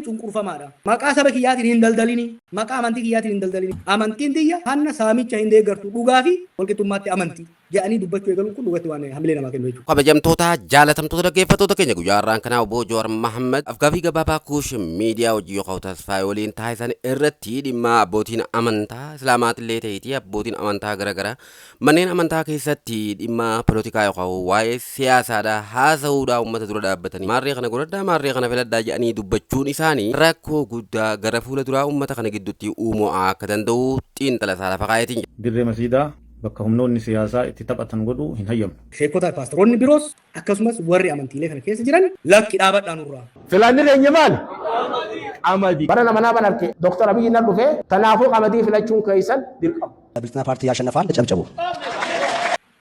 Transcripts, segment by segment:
Ani cunqurfamaadha. Maqaa saba kiyyaatiin hin daldalini. Maqaa amantii kiyyaatiin hin daldalini. Amantiin tiyya hanna saamicha hin deeggartu. Dhugaa fi walqixxummaatti amanti. Jedhanii dubbachuu eegaluun kun dhugatti waan hamilee namaa kennu jechuudha. Kabajamtoota jaalatamtoota dhaggeeffattoota keenya, guyyaa har'aan kanaa Obbo Jawaar Mahammad afgaaffii gabaabaa Kuush Miidiyaa hojii yookaan Tasfaayee waliin taasisan irratti dhimma abbootiin amantaa Islaamaatillee ta'eeti abbootiin amantaa garaagaraa manneen amantaa keessatti dhimma polotikaa yookaan waa'ee siyaasaadha haasa'uudhaa uummata dura dhaabbatanii maarree kana godhadhaa, maarree kana filadhaa jedhanii dubbachuun isaanii rakkoo guddaa gara fuula duraa uummata kana gidduutti uumuu akka danda'u xiinxala isaa lafa kaayetiin jira. Dirree Masiidaa bakka humnoonni siyaasaa itti taphatan godhuu hin hayyamnu. Sheekotaa fi paastaroonni biroos akkasumas warri amantiilee kana keessa jiran lakki dhaabadhaa nurraa. Filanni keenya maali? Qamadii. Bara nama ban arke Dr. Abiyyi na dhufe, tanaafuu qamadii filachuun keessan dirqama. ብልጽግና ፓርቲ ያሸንፋል። ጨብጨቡ።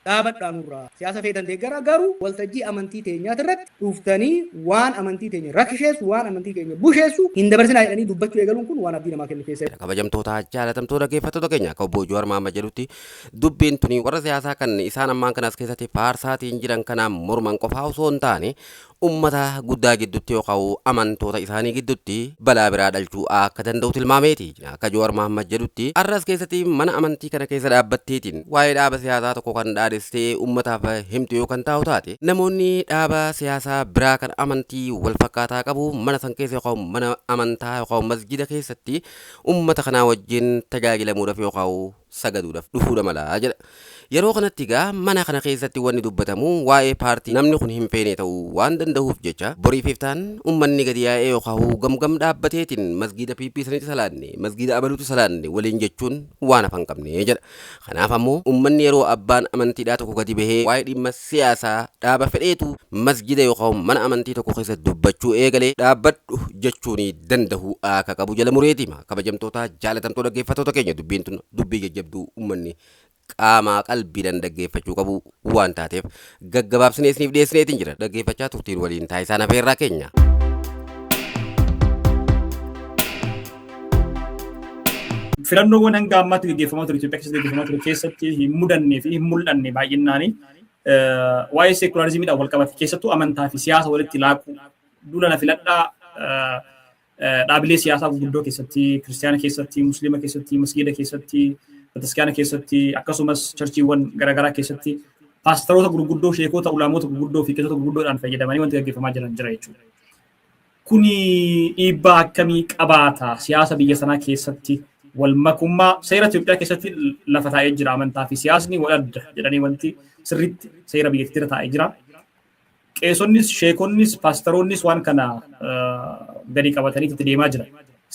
Dhaabadhaa nurraa. Siyaasa feetan deeggaraa, garuu waltajjii amantii teenyaati irratti dhuftanii waan amantii teenya rakkisheessu, waan amantii keenya busheessu hin dabarsinaa jedhanii dubbachuu eegaluun kun waan abdii namaa kennu keessa. Kabajamtoota jaalatamtoota dhaggeeffattoota keenya, akka Obbo Jawaar Mahammad jedhutti dubbiin tuni warra siyaasaa kan isaan ammaan kanas keessatti faarsaatiin jiran kanaan morman qofaa osoo hin taane ummata guddaa gidduutti yookaan amantoota isaanii gidduutti balaa biraa dhalchuu akka danda'u tilmaameeti. Akka Jawaar Mahammad jedhutti har'as keessatti mana amantii kana keessa dhaabbatteetiin waa'ee dhaaba siyaasaa tokko kan dhaadhessee ummataaf himtu yoo kan taa'u taate, namoonni dhaaba siyaasaa biraa kan amantii wal fakkaataa qabu mana san keessa yookaan mana amantaa yookaan masjida keessatti ummata kanaa wajjin tajaajilamuudhaaf yookaan sagaduudhaaf dhufuudha mala jedha. Yeroo kanatti egaa mana kana keessatti wanni dubbatamu waa'ee paartii namni kun hin feene ta'uu waan danda'uuf jecha boriif iftaan uummanni gadi yaa'ee yookaan gamgam dhaabbateetiin masgiida PP sanitti salaanne, masgiida abaluutti salaanne waliin jechuun waan hafan qabne jedha. Kanaaf ammoo uummanni yeroo abbaan amantiidhaa tokko gadi bahee waa'ee dhimma siyaasaa dhaaba fedheetu masgida yookaan mana amantii tokko keessatti dubbachuu eegalee dhaabbadhu jechuun danda'u akka qabu jala mureetima. Kabajamtoota jaalatamtoota dhaggeeffattoota keenya, dubbiin tun dubbii jajjabduu uummanni qaamaa qalbiidhaan dhaggeeffachuu qabu waan taateef gaggabaabsinee isiniif dhiyeessineetiin jira. Dhaggeeffachaa turtiin waliin taasisaan afeerraa keenya. Filannoowwan hanga ammaatti gaggeeffamaa ture, Itoophiyaa keessatti gaggeeffamaa ture keessatti hin mudannee fi hin mul'anne baay'innaani waa'ee seekularizimiidhaan wal qabate, keessattuu amantaa fi siyaasa walitti laaqu, duula na filadhaa dhaabilee siyaasaa gurguddoo keessatti, kiristaana keessatti, musliima keessatti, masgiida keessatti, bataskaana keessatti, akkasumas churchiiwwan garaagaraa keessatti paastaroota gurguddoo, sheekota, ulaamoota gurguddoo fi qeessota gurguddoodhaan fayyadamanii wanti gaggeeffamaa jiran jira jechuudha. Kuni dhiibbaa akkamii qabaata siyaasa biyya sanaa keessatti? Wal makummaa seera Itoophiyaa keessatti lafa taa'ee jira, amantaa fi siyaasni wal adda jedhanii wanti sirriitti seera biyyattii irra taa'ee jira. Qeesonnis, sheekonnis, paastaroonnis waan kana gadi qabatanii itti deemaa jira.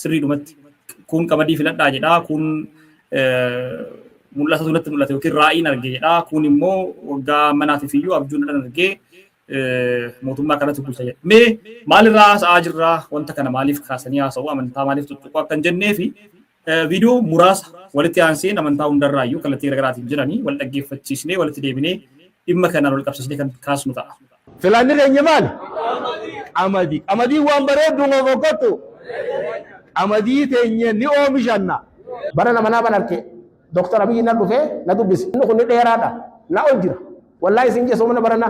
Sirriidhumatti kun qamadii filadhaa jedhaa, kun mul'ata natti mul'ate yookiin raa'iin arge jedhaa, kun immoo waggaa manaatiif iyyuu abjuun argee mootummaa kanatti bulcha jedha. Mee maalirraa haasa'aa jirraa? Wanta kana maaliif kaasanii haasa'u, amantaa maaliif tuttuqu akkan jennee fi viidiyoo muraasa walitti aanseen amantaa hundarraa iyyuu kallattii garaagaraatiin jiranii wal dhaggeeffachiisnee walitti deebinee dhimma kanaan wal qabsiisnee kan kaasnu ta'a. Filanni keenya maali? Qamadii. Qamadii waan bareeddu fokkottu. Qamadii teenya ni oomishanna. Bara nama ban arke Dr. Abiyyi na dhufe na dubbise. Inni kun dheeraadha. Na ol jira. Wallaahi isin jeesoo mana barana.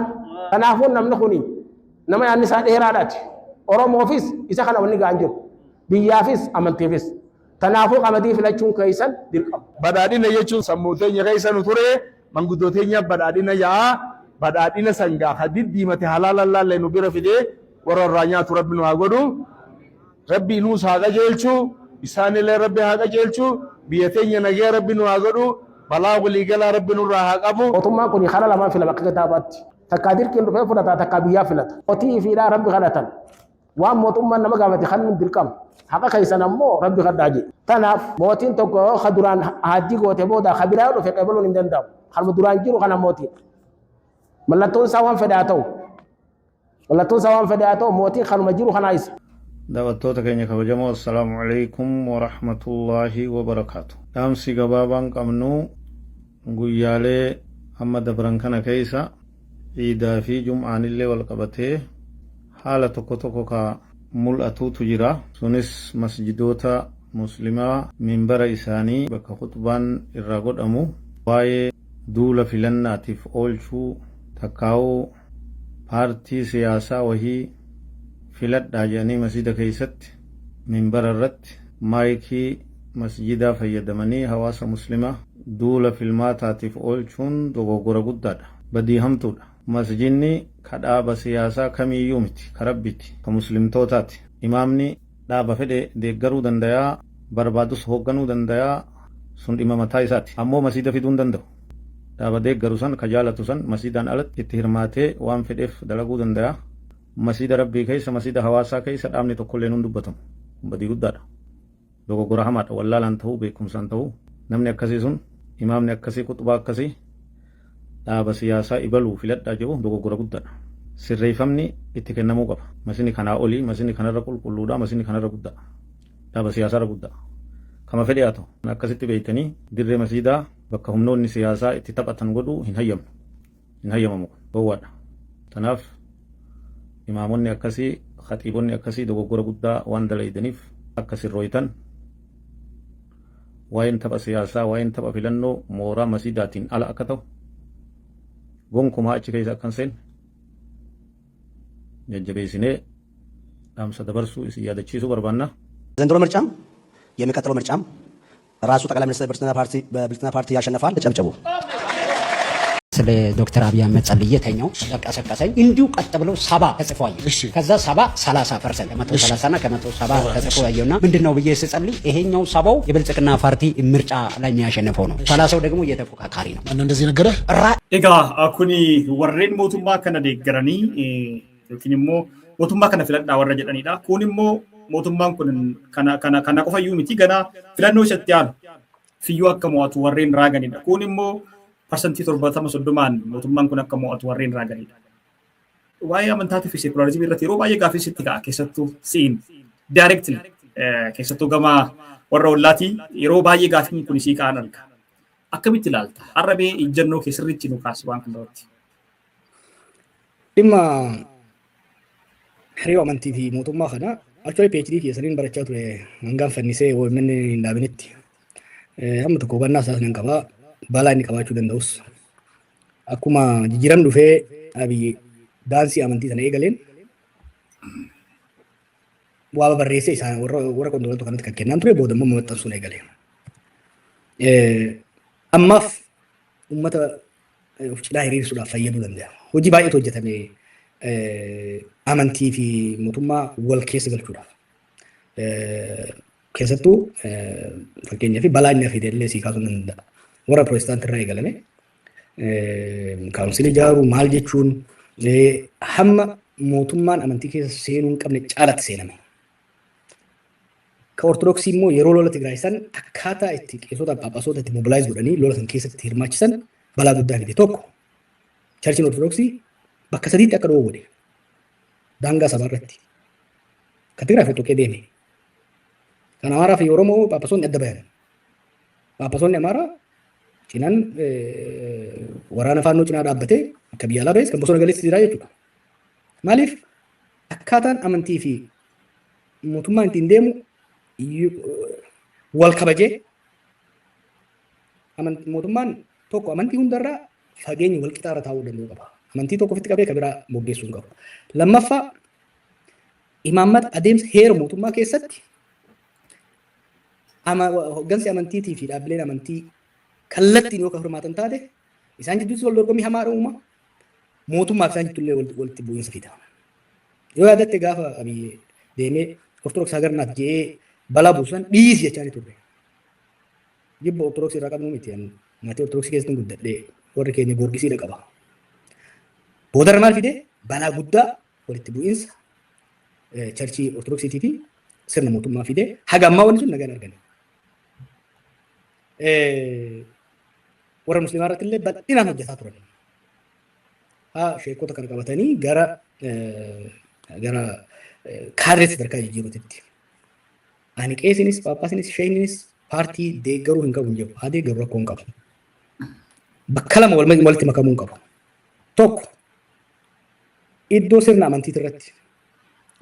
Kanaafuu namni kun nama yaadni isaa dheeraadhaati. Oromoofis isa kana wanni ga'an jiru. Biyyaafis amantiifis. Kanaafuu qamadii filachuun keessan dirqama. Badhaadhina jechuun sammuu teenya keessa nu ture, manguddoo teenya badhaadhina yaa'aa, badhaadhina sangaa ka diddiimate halaala laallee nu bira fidee warra irraa nyaatu Rabbi nu haa godhu. Rabbi nuus haa qajeelchu, isaanillee Rabbi haa qajeelchu, biyya teenya nagaya Rabbi nu haa godhu, balaa waliigalaa Rabbi nurraa haa qabu. Mootummaan kun karaa lamaan filama akka kitaabaatti. Takkaa dirqiin dhufee fudhata, takkaa biyyaa filata. Qotii fiidhaa Rabbi kadhatan. Waan mootummaan nama gaafate kan dirqama. Haqa keessan ammoo Rabbi kadhaa jedhe. Tanaaf mootiin tokko yoo ka duraan haaddii goote booda ka biraa dhufe qabaluun hin danda'amu. Kanuma duraan jiru kana mootiin. Mallattoon isaa waan fedhe haa ta'u. Mallattoon isaa waan fedhe haa ta'u, mootiin kanuma jiru kanaa isa. Daawwattoota keenya kabajamoo, assalaamu alaikum wa rahmatullaahi wa barakaatu. Dhaamsi gabaabaan qabnu, guyyaalee amma dabran kana keessa Iidaa fi Jum'aanillee wal qabatee haala tokko tokko ka mul'atuutu jira. Sunis masjidoota muslimaa minbara isaanii bakka khuxbaan irraa godhamu waa'ee duula filannaatiif oolchuu, takkaa'uu paartii siyaasaa wahii filadhaa jedhanii masjida keessatti Minbara irratti maayikii masjidaa fayyadamanii hawaasa muslimaa duula filmaataatiif oolchuun dogoggora guddaadha. Badii hamtuudha. Masjidni ka dhaaba siyaasaa kamiiyyuu miti, ka Rabbiiti, ka muslimtootaati. Imaamni dhaaba fedhe deeggaruu dandayaa, barbaadus hoogganuu dandayaa, sun dhimma mataa isaati. Ammoo masjida fiduu hin danda'u. Dhaaba deeggaru san, ka jaalatu san masjidaan alatti itti hirmaatee waan fedheef dalaguu dandayaa. Masjida Rabbii keessa, masjida hawaasaa keessa dhaabni tokkolleen hin dubbatamu. Kun badii guddaadha. Dogoggora hamaadha. Wallaalaan ta'uu, beekumsaan ta'uu. Namni akkasii sun, imaamni akkasii, khuxbaa akkasii dhaaba siyaasaa ibaluu filadhaa jedhu dogoggora guddaadha. Sirreeffamni itti kennamuu qaba. Masjidni kanaa olii, masjidni kanarra qulqulluudha, masjidni kanarra guddaa. Dhaaba siyaasaarra guddaa. Kama fedhe haa ta'u. Akkasitti beektanii dirree masjidaa bakka humnoonni siyaasaa itti taphatan godhuu hin hayyamnu. Hin hayyamamu kun. Gowwaadha. Tanaaf imaamonni akkasii, khaxiibonni akkasii dogoggora guddaa waan dalaydaniif akka sirrooytan waa'een tapha siyaasaa, waa'een tapha filannoo mooraa masjidaatiin ala akka ta'u gonkumaa achi keessa akka hin seenne jajjabeessinee dhaamsa dabarsuu isin yaadachiisuu barbaanna. ዘንድሮ ምርጫም የሚቀጥለው ምርጫም ራሱ ጠቅላይ ሚኒስትር ብልጽግና ፓርቲ በብልጽግና ፓርቲ ያሸንፋል። ጨብጨቡ። ስለ ዶክተር አብይ አህመድ ጸልዬ ተኛው። ቀሰቀሰኝ። እንዲሁ ቀጥ ብሎ 70 ተጽፎ አየሁ። ከዛ 70 30% ከ130 እና ከ170 ተጽፎ አየሁና ምንድን ነው ብዬ ስጸልይ ይሄኛው 70ው የብልጽግና ፓርቲ ምርጫ ላይ የሚያሸንፈው ነው፣ 30ው ደግሞ የተፎካካሪ ነው። ማነው እንደዚህ ነገረህ? Egaa kuni warreen mootummaa kana deeggaranii yookiin immoo mootummaa kana filadhaa warra jedhanidha. Kun immoo mootummaan kun kana kana kana qofayyuu miti, ganaa filannoo isatti aanu fiyyuu akka mo'atu warreen raaganidha. Kun immoo 70% 30n mootummaan kun akka mo'atu warreen raaganidha. Waa'ee amantaatii fi seekularizimii irratti yeroo baay'ee gaaffii sitti ka'a, keessattuu siin directly, keessattuu gama warra ollaatii yeroo baay'ee gaaffiin kun isii ka'an arga. Akkamitti ilaalta? Har'a mee ijjannoo kee sirriitti nu kaasi waan kana irratti. Dhimma hariiroo amantii fi mootummaa kana actually PhD keessaniin barachaa ture hangaan fannisee OMN hin dhaabinitti. Amma tokko hubannaa isaas nan qabaa, balaa inni qabaachuu danda'us. Akkuma jijjiiramni dhufee Abiyyi daansii amantii sana eegaleen waa barreessee isaan warra qondaaltota kanatti kan kennaan ture, booda immoo maxxansuun eegale. Ammaaf uummata of cinaa hiriirsuudhaaf fayyaduu danda'a. Hojii baay'eetu hojjetame amantii fi mootummaa wal keessa galchuudhaaf. Keessattuu fakkeenyaaf balaa inni fide illee sii kaasuu nan danda'a. Warra pirootestaantii irraa eegalame kaawunsilii ijaaruu maal jechuun hamma mootummaan amantii keessa seenuu hin qabne caalatti seename. Ka Ortodoksii immoo yeroo lola Tigraay san akkaataa itti qeessota, phaaphaasota itti mobilize godhanii lola san keessatti hirmaachisan balaa guddaa fide. Tokko, churchiin Ortodoksii bakka sadiitti akka dho'u godhe. Daangaa sabaa irratti. Ka Tigraay fottoqee deeme. Kan Amaaraa fi Oromoo phaaphaasonni adda bayan. Phaaphaasonni Amaaraa cinaan waraana faannoo cinaa dhaabbatee akka biyya alaa ba'es kan bosona galeessi jira jechuudha. Maaliif akkaataan amantii fi mootummaan ittiin deemu wal kabajee mootummaan tokko amantii hundarraa fageenya wal qixaarra taa'uu danda'u qaba. Amantii tokko ofitti qabee kan biraa moggeessuu hin qabu. Lammaffaa, imaammata adeemsa heera mootummaa keessatti hoggansi amantiitii fi dhaabbileen amantii kallattiin yoo kan hirmaatan taate isaan jidduutti wal dorgommii hamaa uuma, mootummaa fi isaan jidduullee walitti bu'iinsa fida. Yoo yaadatte, gaafa Abiyyi deemee Ortodoks ሀገር ናት jedhee balaa buusan dhiisi jechaa ni turre. Jibba Ortodoksii irraa qabnu miti. Maatii Ortodoksii keessatti guddadhee, warri keenya Goorgisiidha qaba. Boodarra maal fide? Balaa guddaa, walitti bu'iinsa churchii Ortodoksiitii fi sirna mootummaa fide. Haga ammaa wanni sun nagaan argame. Warra musliimaa irratti illee bal'inaan hojjetaa turan. Haa sheekota kana qabatanii gara kaadreetti sadarkaa jijjiiruutitti. Ani qeesinis, paappaasinis, sheekninis paartii deeggaruu hin qabu hin jiru. Haa deeggaru, rakkoo hin qabu. Bakka lama walitti makamuu hin qabu. Tokko, iddoo sirna amantii irratti,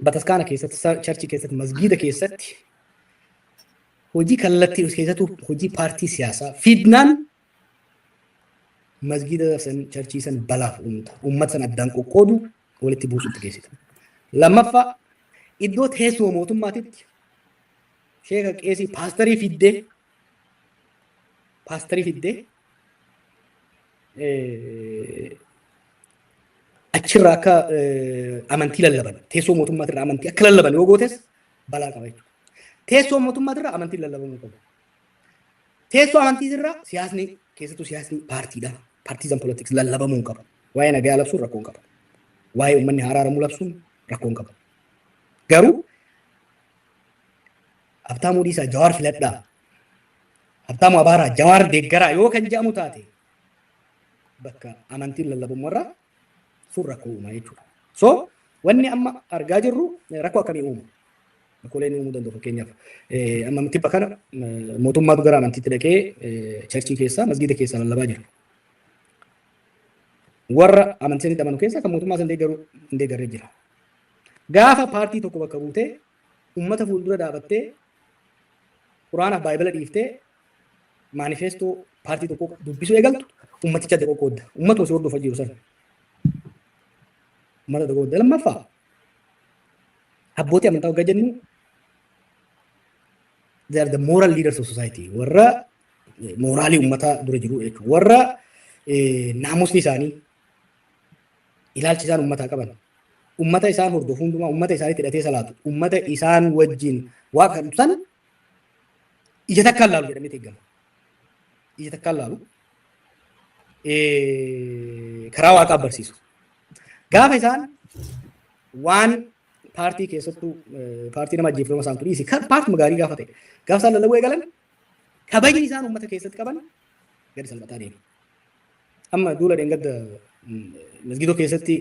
bataskaana keessatti, churchii keessatti, masgiida keessatti hojii kallattii keessattuu hojii paartii siyaasaa fidnaan masgiida san, churchii san balaaf uumta. Uummata san addaan qoqqoodu, walitti buusutti geessita. Lammaffaa, iddoo teessuma mootummaatitti Sheeka, qeesii, paasterii fiddee achirraa akka amantii lallaban, teessoo mootummaatirraa amantii akka lallaban yoo gootes balaa qaba jechuudha. Teessoo mootummaatirraa amantiin lallabamuu qabu. Teessoo amantiitirraa siyaasni, keessattuu siyaasni paartiidha. Partisan politics lallabamuu hin qabu. Waa'ee nagaa labsuun rakkoo hin qabu. Waa'ee uummanni haraaramuu labsuun rakkoo hin qabu. Garuu Habtaamuu dhiisaa, Jawaar filadhaa. Habtaamuu abaaraa, Jawaar deeggaraa yoo kan jedhamu taate, bakka amantiin lallabamu irraa sun rakkoo uumaa jechuudha. So wanni amma argaa jirru rakkoo akkamii uuma? Rakkoolee inni uumuu danda'u, fakkeenyaaf, amma tibba kana mootummaatu gara amantiitti dhaqee churchii keessaa, masgiida keessaa lallabaa jira. Warra amantii sanitti amanu keessaa kan mootummaa san deeggaru hin deeggarre jira. Gaafa paartii tokko bakka buutee uummata fuuldura dhaabattee, Quraanaaf Baayibila dhiiftee, maanifeestoo paartii tokko dubbisuu eegaltu, ummaticha adda qoqqoodda. Uummatuma si hordofaa jiru sana. Uummata adda qoqqoodda. Lammaffaa, abbootii amantaa waggaa jennu, they are the moral leaders of society. Warra mooraalii uummataa dura jiru jechuudha. Warra naamusni isaanii, ilaalchi isaan uummataa qaban, ummata isaan hordofu hundumaa, ummata isaaniitti hidhatee salaatu, ummata isaan wajjin waaqa kadhatu san ija takkaan laalu jedhamee eegama. Ija takkaan laalu, karaa waaqaa barsiisu. Gaafa isaan waan paartii, keessattuu paartii nama ajjeefama isaan turiisi, paartii gaarii gaafa ta'e, gaafa isaan lallabuu eegalan, kabajni isaan uummata keessatti qaban gadi salphataa deema. Amma duula dheengadda masgiidoo keessatti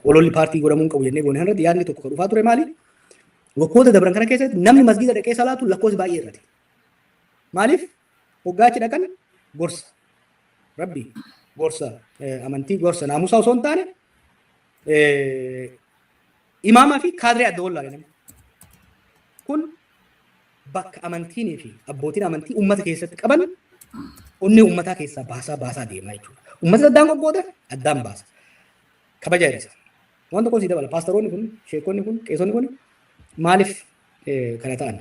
ololli paartii godhamuu hin qabu jennee goone irratti yaadni tokko kan dhufaa ture maali? Waggoota dabran kana keessatti namni masgiida dhaqee salaatu lakkoofsi baay'ee irratti. Maaliif? Hoggaa achi dhaqan gorsa. Rabbi gorsa, amantii gorsa, naamusaa osoo hin taane, imaamaa fi kaadiree adda wallaale namni. Kun bakka amantiinii fi abbootiin amantii uummata keessatti qaban onnee uummataa keessaa baasaa baasaa deemaa jechuudha. Uummata addaan qoqqooda, addaan baasa. Kabaja hir'isa. Waan tokko sii dabala. Paastaroonni kun, sheekonni kun, qeesonni kun maaliif kana ta'an?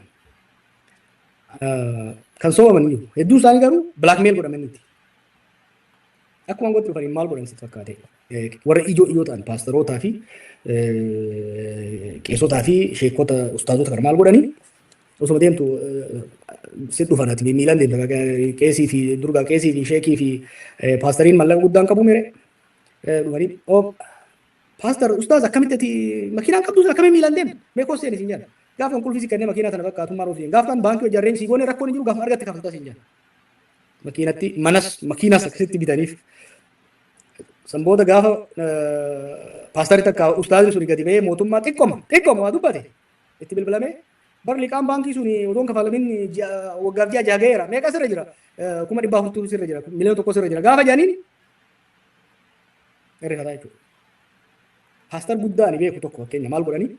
Kan soobaman jiru. Hedduun isaanii garuu blackmail godhamaniiti. Akkuma aangootti dhufanii maal godhan sitti fakkaate? Warra ijoo ijoo ta'an, paastarootaa fi qeesotaa fi sheekota, ustaazota kana maal godhanii? Osuma deemtu si dhufan, ati miilaan deemta, qeesii fi durgaa, qeesii fi sheekii fi paastariin mallaqa guddaan qabu mere dhufanii, "Oo pastor, ustaaz, akkamitti ati makiinaan qabdu, akkamitti miilaan deemta? Mee koo seeni," siin jedha. Gaafa qulfii si kennee makiinaa tana fakkaatummaa ofiin gaafa kan baankii hojjarreen sii goone, rakkoon hin jiru, gaafa argatte kafaltaa siin jedha. Makiinatti manas makiinaas akkasitti bitaniif. San booda gaafa paastari takka ustaazni suni gadi ba'ee mootummaa xiqqoma xiqqoma waa dubbate, itti bilbilamee, "Bar liqaan baankii suni otoo hin kafalamin waggaaf ji'a jaha ga'eera, meeqa sirra jira? 400,000 sirra jira, 1,000,000 sirra jira," gaafa jedhaniin hirrifataa jechuudha. Pastor guddaa ani beeku tokko fakkeenya maal godhanii?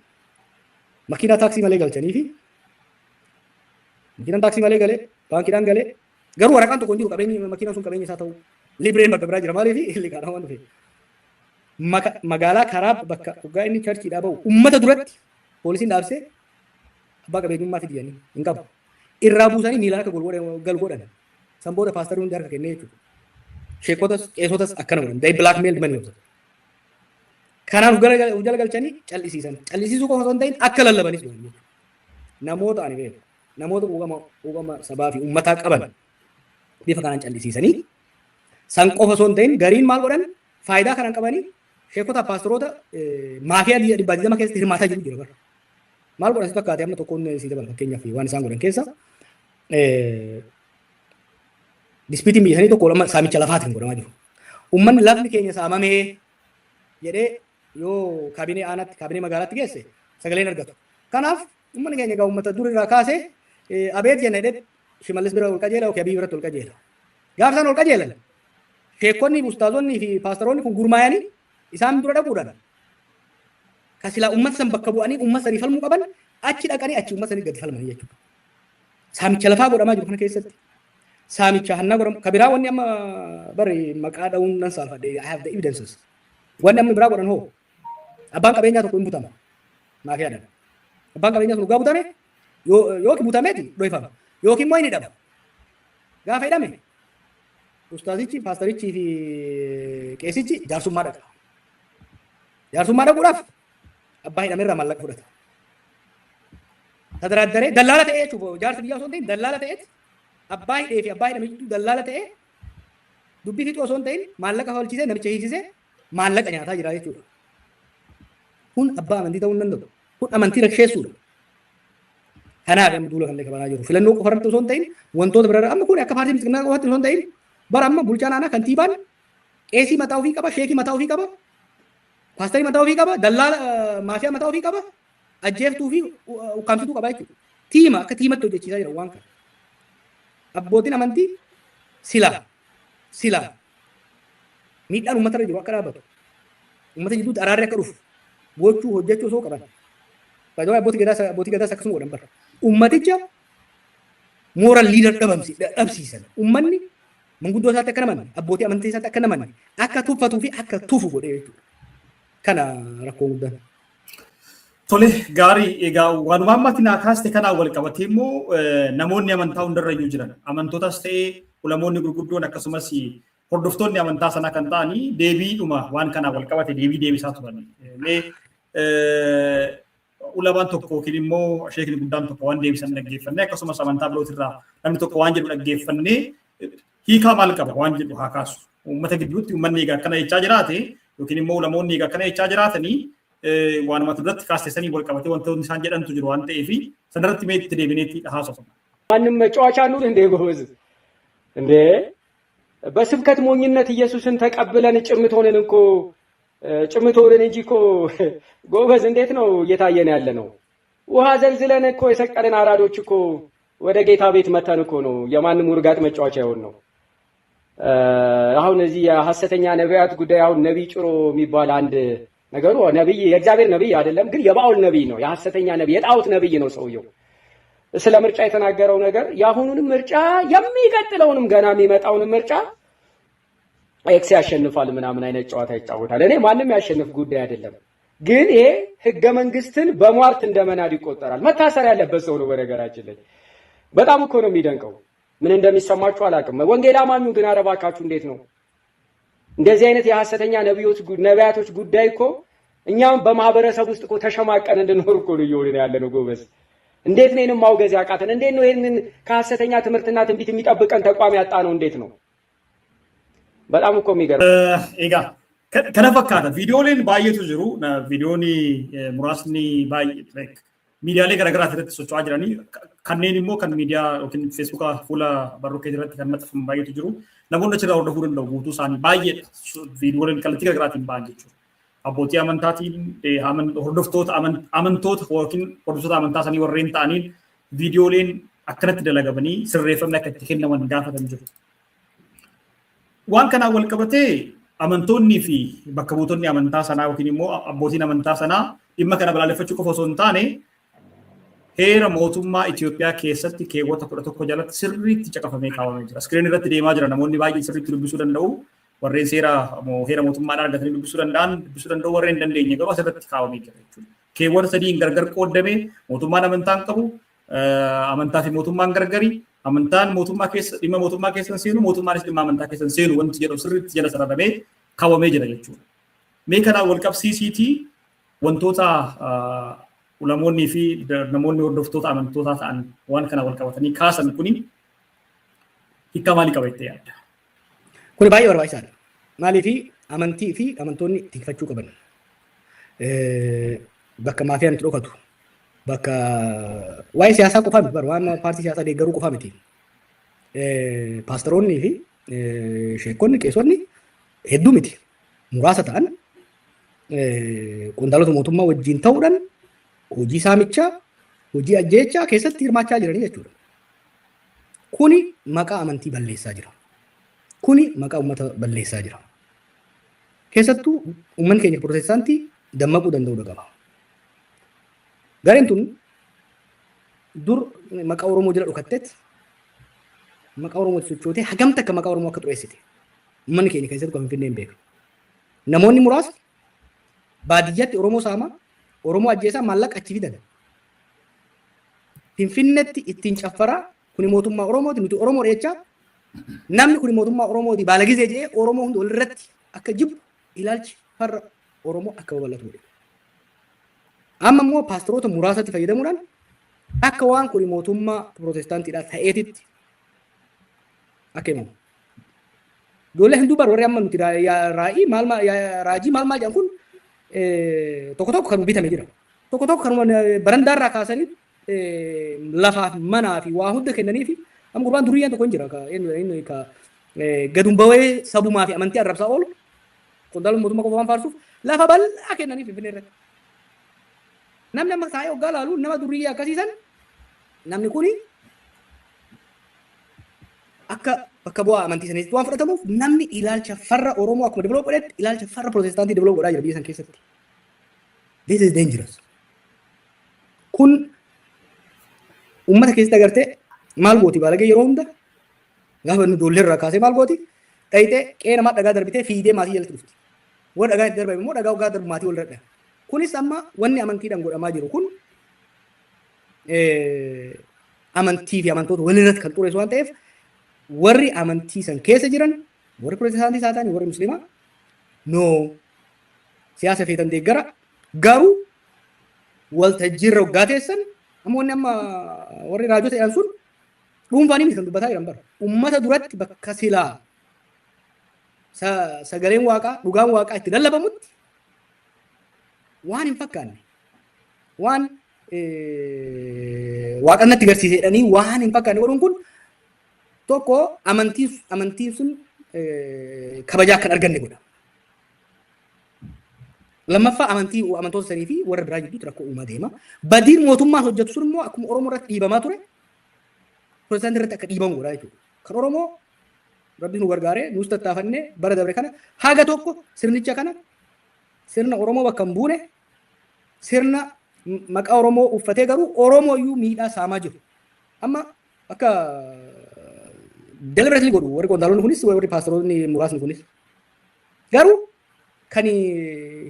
Makiinaa taaksii malee galchanii fi makiinaan taaksii malee galee, baankiidhaan galee, garuu waraqaan tokko hin jiru qabeenyi makiinaan sun qabeenya isaa ta'u. Libreen bakka biraa jira. Maaliif? Liqaadhaan waan dhufe. Magaalaa karaa bakka hoggaa inni churchiidhaa bahu ummata duratti poolisiin dhaabsee, abbaa qabeenyummaa fidiyanii hin qabu. Irraa buusanii miilaan akka gal godhan. San booda paastarri hundi harka kennee jechuudha. Sheekotas qeesotas akkana godhan. They blackmailed many of them. Kanaaf of jala galchanii callisiisan. Callisiisuu qofa osoo hin ta'in akka lallabanis godhan jechuudha. Namoota ani beeku, namoota quuqama sabaa fi uummataa qaban bifa kanaan callisiisanii, san qofa osoo hin ta'in gariin maal godhan? Faayidaa kanan qabanii sheekota, paasteroota maafiyaa 120 keessatti hirmaataa jiru jira bara. Maal godhan si fakkaate? Amma tokkoon si dabala. Fakkeenyaaf, waan isaan godhan keessa disputeiin biyya sanii tokko lama saamicha lafaatiin godhamaa jiru. Uummanni lafni keenya saamamee jedhee yoo kaabinee aanaatti, kaabinee magaalaatti geesse sagaleen argatu. Kanaaf uummanni keenya egaa uummata dur irraa kaasee abeet jenna jedhee Shimallis bira ol qajeela yookiin Abiy biratti ol qajeela. Gaafa isaan ol qajeelan, sheekonni, ustaazonni fi paastaroonni kun gurmaa'anii isaan dura dhaquudhaan, kan silaa uummata san bakka bu'anii uummata sanii falmuu qaban, achi dhaqanii achi uummata sanii gadi falmanii jechuudha. Saamicha lafaa godhamaa jiru kana keessatti saamicha hannaa godhamu ka biraa, wanni amma bari maqaa dha'uun nan saalfadhe, I have the evidences. Wanni amma biraa godhan hoo, abbaan qabeenyaa tokko hin butama maafiyaadhaan. Abbaan qabeenyaa sun dhugaa butame. Yookiin butameeti dhohifama. Yookiin immoo inni hidhama. Gaafa hidhame ustaazichi, paastarichii fi qeesichi jaarsummaa dhaqa. Jaarsummaa dhaquudhaaf abbaa hidhamerraa maallaqa fudhata. Tadaraaddaree dallaala ta'ee jechuudha. Jaarsa biyyaa osoo hin ta'in dallaala ta'eet abbaa hidhee fi abbaa hidhame jidduu dallaala ta'ee, dubbii fixuu osoo hin ta'in maallaqa falchisee, namicha hiisisee maallaqa nyaataa jira jechuudha. Kun abbaa amantii ta'uu hin danda'u. Kun amantii raksheessuudha. Kanaaf amma duula kan kabanaa jiru. Filannoo qofa irratti osoo hin ta'in wantoota biraa, amma kun akka paartii Bilxiginnaa qofaatti osoo hin ta'in, bara amma bulchaan aanaa, kantiibaan qeesii mataa ofii qaba, sheekii mataa ofii qaba, paastarii mataa ofii qaba, dallaala maafiyaa mataa ofii qaba, ajjeeftuu fi ukkaamsituu qaba jechuudha. Tiima akka tiimatti hojjechiisaa jira waan kana. Abbootiin amantii silaa miidhaan uummata irra jiru akka dhaabbatu, uummata jidduutti araarri akka dhufu gochuu, hojjechuu osoo qaban. Baay'ee abbootii gadaas akkasuma godhan bara. Uummaticha moral leader dhabsiisan. Uummanni manguddoo isaatti akka namanne, abbootii amantii isaatti akka namanne, akka tuffatuu fi akka tufu godhee jechuudha. Kana rakkoo guddaan. Tole, gaarii. Egaa waanuma ammatti naa kaaste kanaan wal qabatee immoo namoonni amantaa hundarra iyyuu jiran, amantootas ta'ee ulamoonni gurguddoon akkasumas hordoftoonni amantaa sanaa kan ta'anii, deebiidhuma waan kanaan wal qabate deebii deebisaa turan. Mee ulamaan tokko yookiin immoo sheekni guddaan tokko waan deebisan dhaggeeffannee, akkasumas amantaa birootirraa namni tokko waan jedhu dhaggeeffannee, hiikaa maal qaba waan jedhu haa kaasu. Uummata gidduutti uummanni egaa akkana jechaa jiraate yookiin immoo ulamoonni egaa akkana jechaa jiraatanii, waanuma duratti kaastesanii wal qabatee wantoonni isaan jedhantu jiru waan ta'eef, sanarratti mee itti deebineetti haasofna. ማንም መጫወቻ ኑር እንዴ ጎበዝ እንዴ! በስብከት ሞኝነት ኢየሱስን ተቀብለን ጭምት ሆነን እኮ፣ ጭምት ሆነን እንጂ እኮ ጎበዝ፣ እንዴት ነው እየታየን ያለ ነው? ውሃ ዘልዝለን እኮ የሰቀልን አራዶች እኮ ወደ ጌታ ቤት መተን እኮ ነው የማንም ውርጋጥ መጫወቻ የሆን ነው። አሁን እዚህ የሐሰተኛ ነቢያት ጉዳይ፣ አሁን ነቢይ ጭሮ የሚባል አንድ ነገሩ ነቢይ፣ የእግዚአብሔር ነቢይ አይደለም፣ ግን የባኦል ነቢይ ነው። የሐሰተኛ ነቢይ፣ የጣዖት ነቢይ ነው ሰውየው። ስለ ምርጫ የተናገረው ነገር የአሁኑንም ምርጫ የሚቀጥለውንም ገና የሚመጣውንም ምርጫ X ያሸንፋል ምናምን አይነት ጨዋታ ይጫወታል። እኔ ማንም ያሸንፍ ጉዳይ አይደለም፣ ግን ይሄ ህገ መንግስትን በሟርት እንደመናድ ይቆጠራል። መታሰር ያለበት ሰው ነው። በነገራችን ላይ በጣም እኮ ነው የሚደንቀው። ምን እንደሚሰማችሁ አላውቅም። ወንጌል አማኙ ግን ኧረ እባካችሁ እንዴት ነው እንደዚህ አይነት የሐሰተኛ ነቢያቶች ጉዳይ እኮ እኛም በማህበረሰብ ውስጥ እኮ ተሸማቀን እንድንኖር እኮ ነው እየሆንን ያለ ነው ጎበዝ። እንዴት ነው ይህንን ማውገዝ ያቃተን? እንዴት ነው ይህንን ከሐሰተኛ ትምህርትና ትንቢት የሚጠብቀን ተቋም ያጣ ነው? እንዴት ነው? በጣም እኮ የሚገርም። Egaa kana fakkaata. Viidiyooleen baay'eetu jiru. Viidiyoon muraasni baay'ee miidiyaalee garaagaraa irratti socho'aa jiranii, kanneen immoo kan miidiyaa yookiin Feesbuuka fuula barruu keetii irratti kan maxxanfaman baay'eetu jiru. Namoonni achirraa hordofuu danda'u guutuu isaanii, baay'eedha. Viidiyooleen kallattii garaagaraatiin ba'an jechuudha. Abbootii amantaatiin, hordoftoota amantoota yookiin hordoftoota amantaa isaanii warreen ta'aniin viidiyooleen akkanatti dalagamanii sirreeffamni akka itti kennaman gaafatan jiru. Waan kanaan wal qabatee amantoonnii fi bakka buutonni amantaa sanaa yookiin immoo abbootiin amantaa sanaa dhimma kana balaaleffachuu qofa osoo hin taane, heera mootummaa Itoophiyaa keessatti keewwata 11 jalatti sirriitti caqafamee kaawwamee jira. Screen irratti deemaa jira, namoonni baay'een sirriitti dubbisuu danda'u. Warreen seera heera mootummaadhaan argatanii dubbisuu danda'u, warreen hin dandeenye garuu asirratti kaawwamee jira jechuudha. Keewwata sadiin gargar qooddamee, mootummaan amantaa hin qabu, amantaa fi mootummaan gargari, amantaan mootummaa keessa, dhimma mootummaa keessa hin seenu, mootummaanis dhimma amantaa keessa hin seenu wanti jedhu sirriitti jala sararamee kaawwamee jira jechuudha. Mee kanaan wal qabsiisiitii wantoota ulamoonnii fi namoonni hordoftoota amantootaa ta'an waan kana wal qabatanii kaasan kuni hiika maalii qaba jettee yaadda? Kuni baay'ee barbaachisaadha. Maaliif, amantii fi amantoonni tikfachuu qaban. Bakka maafiyaan itti dhokatu, bakka waa'ee siyaasaa qofaa miti, waan paartii siyaasaa deeggaruu qofaa miti. Paastaroonnii fi sheekonni, qeesonni hedduu miti. Muraasa ta'an qondaalota mootummaa wajjin ta'uudhaan hojii saamichaa, hojii ajjeechaa keessatti hirmaachaa jiranii jechuudha. Kuni maqaa amantii balleessaa jira. Kuni maqaa uummata balleessaa jira. Keessattuu uummanni keenya Pirootestaantii dammaquu danda'uu qaba. Gareen tun dur maqaa Oromoo jala dhokatteet maqaa Oromootti sochootee hagam takka maqaa Oromoo akka xureessite uummanni keenya keessattuu kan Finfinnee hin beeku. Namoonni muraasni baadiyyaatti Oromoo saamaa, Oromoo ajjeesaa maallaqa achi fidan. Finfinnetti ittiin caffaraa, kuni mootummaa Oromooti, nuti Oromoo jechaa, namni kuni mootummaa Oromooti baala gizee jedhee Oromoo hundi walirratti akka jibbu, ilaalchi farra Oromoo akka babal'atu godhe. Amma immoo paasteroota muraasatti fayyadamuudhaan akka waan kuni mootummaa pirootestaantiidhaa ta'eetitti akka himamu. Ijoollee hinduu bar warri amma nuti raa'ii maal raajii maal maal jedhan kun tokko tokko kan bitame jira. Tokko tokko kanuma barandaarraa kaasanii lafaaf manaa fi waa hunda kennanii fi amma gurbaan duriyyaan tokko hin jira ka inni ka gadum bawee sabumaa fi amantii arrabsaa oolu, qondaalota mootummaa qofa waan faarsuuf lafa bal'aa kennanii Finfinnee irratti. Namni amma taa'ee hoggaa laalu nama duriyyaa akkasiisan, namni kuni akka bakka bu'aa amantii saniitti waan fudhatamuuf, namni ilaalcha farra Oromoo akkuma develop godhetti ilaalcha farra Pirootestaantii develop godhaa jira biyya san keessatti. This is dangerous. Kun uummata keessatti agartee maal gooti? Baalagee yeroo hunda gaafa inni ijoollee irraa kaasee maal gooti? Dhayitee qe'ee namaa dhagaa darbitee fiigdee maatii jalatti dhufti. Warra dhagaa itti darbame immoo dhagaa hoggaa darbu maatii walirra dhaha. Kunis amma wanni amantiidhaan godhamaa jiru kun amantii fi amantoota walirratti kan xureessu waan ta'eef, warri amantii san keessa jiran, warri pirootestaantii isaa ta'an, warri musliimaa, no, siyaasa feetan deeggara, garuu waltajjiirra hoggaa teessan, amma wanni amma warri raajota jedhan sun dhuunfaan miti kan dubbataa jiran bara ummata duratti, bakka silaa sagaleen waaqaa, dhugaan waaqaa itti lallabamutti, waan hin fakkaanne, waan waaqan natti garsiise jedhanii waan hin fakkaanne godhuun kun tokko amantiin sun kabajaa akka hin arganne godha. Lammaffaa, amantii amantoota sanii fi warra biraa gidduutti rakkoo uumaa deema. Badiin mootummaan hojjetu sun immoo akkuma Oromoo irratti dhiibamaa ture pirootestaantii irratti akka dhiibamu godha jechuudha. Kan Oromoo Rabbi nu gargaaree nus tattaafannee bara dabre kana haga tokko sirnicha kana, sirna Oromoo bakka hin buune, sirna maqaa Oromoo uffatee garuu Oromoo iyyuu miidhaa saamaa jiru. Amma akka deliberately godhu warri qondaalonni kunis, warri paasteroonni muraasni kunis. Garuu kan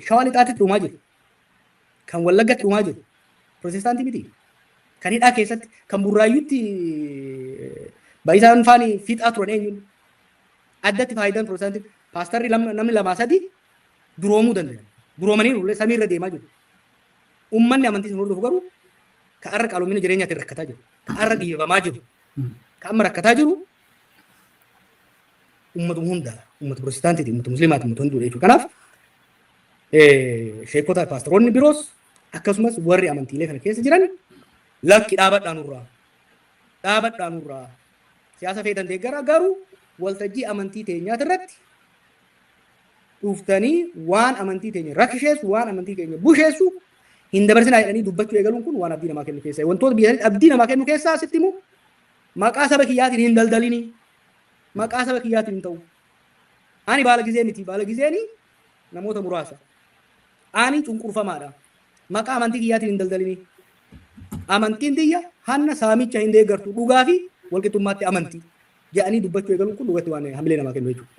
Shawaa Lixaatti dhumaa jiru, kan Wallaggatti dhumaa jiru pirootestaantii miti. Kan hidhaa keessatti, kan Burraayyuutti baay'isaan faani fixaa turan eenyuun? Addatti faayidaan pirootestaantii paastarri namni lamaa sadi duroomuu danda'an. Duroomanii samiirra deemaa jiru. Uummanni amantii sun hordofu garuu ka arra qaaloomina jireenyaatiin rakkataa jiru. Ka arra dhiibamaa jiru. Ka amma rakkataa jiru uummatuma hunda, uummata pirootestaantiiti, uummata musliimaati, uummata hunduudha jechuudha. Kanaaf sheekota, paasteroonni biroos akkasumas warri amantiilee kana keessa jiran, lakki, dhaabadhaa nurraa. Dhaabadhaa nurraa. Siyaasa feetan deeggara, garuu waltajjii amantii teenyaati irratti dhuftanii waan amantii teenya rakkisheessu, waan amantii keenya busheessu hin dabarsinaa jedhanii dubbachuu eegaluun kun waan abdii namaa kennu keessaa. Wantoota biyya sanitti abdii namaa kennu keessaa sitti himu, maqaa saba kiyyaatiin hin daldalinii. Maqaa saba kiyyaatiin hin ta'u. Ani baala gizee miti. Baala gizeeni namoota muraasa. Ani cunqurfamaadha. Maqaa amantii kiyyaatiin hin daldalinii. Amantiin tiyya hanna saamicha hin deeggartu, dhugaa fi walqixxummaatti amantii jedhanii dubbachuu eegaluun kun dhugatti waan hamilee namaa kennu jechuudha.